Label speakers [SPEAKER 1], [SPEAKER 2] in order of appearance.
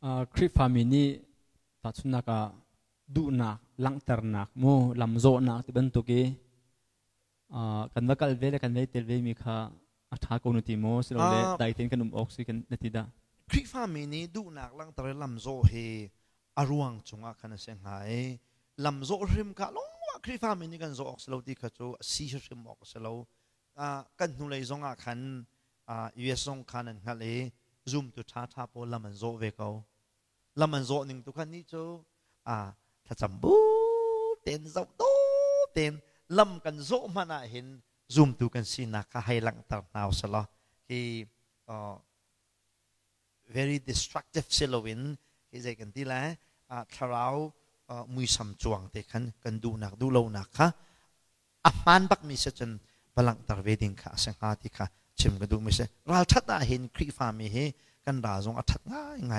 [SPEAKER 1] Khrihfami nih tahchunhnak ah duhnak langhternak mu lamzawhnak ti bantuk i kan va kal ve le kan vai tel ve mi kha a ṭha ko na ti maw silole dai tein kan um awk si kan na ti dah?
[SPEAKER 2] Khrihfami nih duhnak langhter i lamzawh hi a ruang cungah khan a si hnga i lamzawh hrim kha lawngah Khrihfami nih kan zawh awk si lo ti kha cu a si hrim awk a si lo. Kan hnulei zongah khan US zong khan an hngalh i zumtu ṭhaṭha pawl lam an zawh ve ko. Lam an zawh ning tu khan nih cu thlacam bu tein zoh dawh tein lam kan zawh hmanh ah hin zumtu kan sinak kha hei langhter hna usalaw hi very destructive si loin hi zei kan ti lai thlarau muisam cuang te khan kan duhnak duhlonak kha a hmaan bakmi si cun va langhter ve ding kha a si hnga ti kha chim ka duhmi si. Ralṭhat ah hin Khrihfami hi kan ral zong a ṭhat ngaingai.